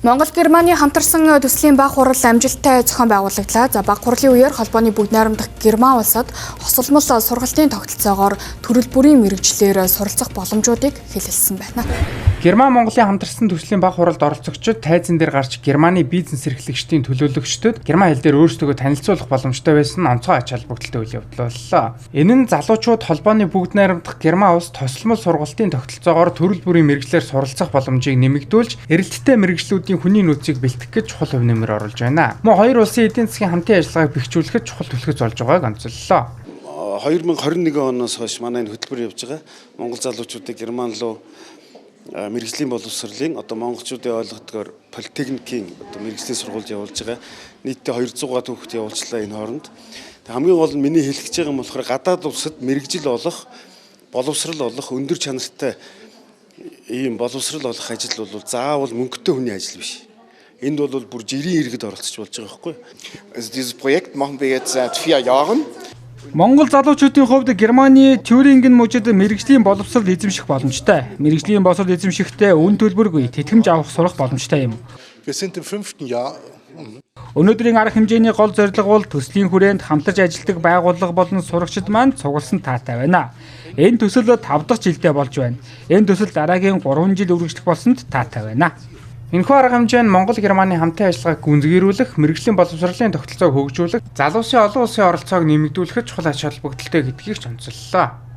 Монгол Германы хамтарсан төслийн баг хурал амжилттай зохион байгуулагдлаа. За, баг хурлын үеэр холбооны бүгд найрамдах Герман улсад хосолмол сургалтын тогтолцоогоор төрөл бүрийн мэргэжлээр суралцах боломжуудыг хэлэлсэн байна. Герман Монголын хамтарсан төслийн баг хуралд оролцогчид тайзан дээр гарч Германы бизнес эрхлэгчдийн төлөөлөгчдөд герман хэл дээр өөрсдөө танилцуулах боломжтой байсан онцгой ач холбогдолтой үйл явдал боллоо. Энэ нь залуучууд холбооны бүгд найрамдах Герман улс тосолмол сургалтын тогтолцоогоор төрөл бүрийн мэргэжлээр суралцах боломжийг нэмэгдүүлж, эрэлттэй мэргэжлүүдийн хүний нөөцийг бэлтгэх гэж чухал хувь нэмэр оруулж байна. Мөн хоёр улсын эдийн засгийн хамтын ажиллагааг бэхжүүлэхэд чухал түлхэц болж байгааг онцоллоо. 2021 оноос хойш манай энэ хөтөлбөр явж байгаа. Монгол залуучуудыг Герман руу мэргэжлийн боловсролын, одоо монголчуудын ойлгодгоор политехникийн одоо мэргэжлийн сургуульд явуулж байгаа. Нийтдээ 200 хүүхэд явуулчлаа энэ хооронд. Тэг хамгийн гол нь миний хэлэх гэж байгаа юм болохоор гадаад улсад мэргэжил олох, боловсрол олох, өндөр чанартай ийм боловсрол олох ажил бол заавал мөнгөтэй хүний ажил биш. Энд бол бүр жирийн иргэд оролцож болж байгаа байхгүй. Also dieses Projekt machen wir jetzt seit 4 Jahren. Монгол залуучуудын хувьд Германы Тюринген мужид мэргэжлийн боловсрол эзэмших боломжтой. Мэргэжлийн боловсрол эзэмшихдээ үнэ төлбөргүй тэтгэмж авах, сурах боломжтой юм. Wir sind im fünften Jahr. Өнөөдрийн арга хэмжээний гол зорилго бол төслийн хүрээнд хамтарч ажилладаг байгууллага болон сурагчид маань цугласан таатай байна. Энэ төсөл 5 дахь жилдээ болж байна. Энэ төсөл дараагийн 3 жил үргэлжлэх болсонд таатай байна. Энэхүү арга хэмжээ нь Монгол Германы хамтын ажиллагааг гүнзгийрүүлэх, мэргэжлийн боловсролын тогтолцоог хөгжүүлэх, залуусын олон улсын оролцоог нэмэгдүүлэхэд чухал ач холбогдолтой гэдгийг ч онцоллоо.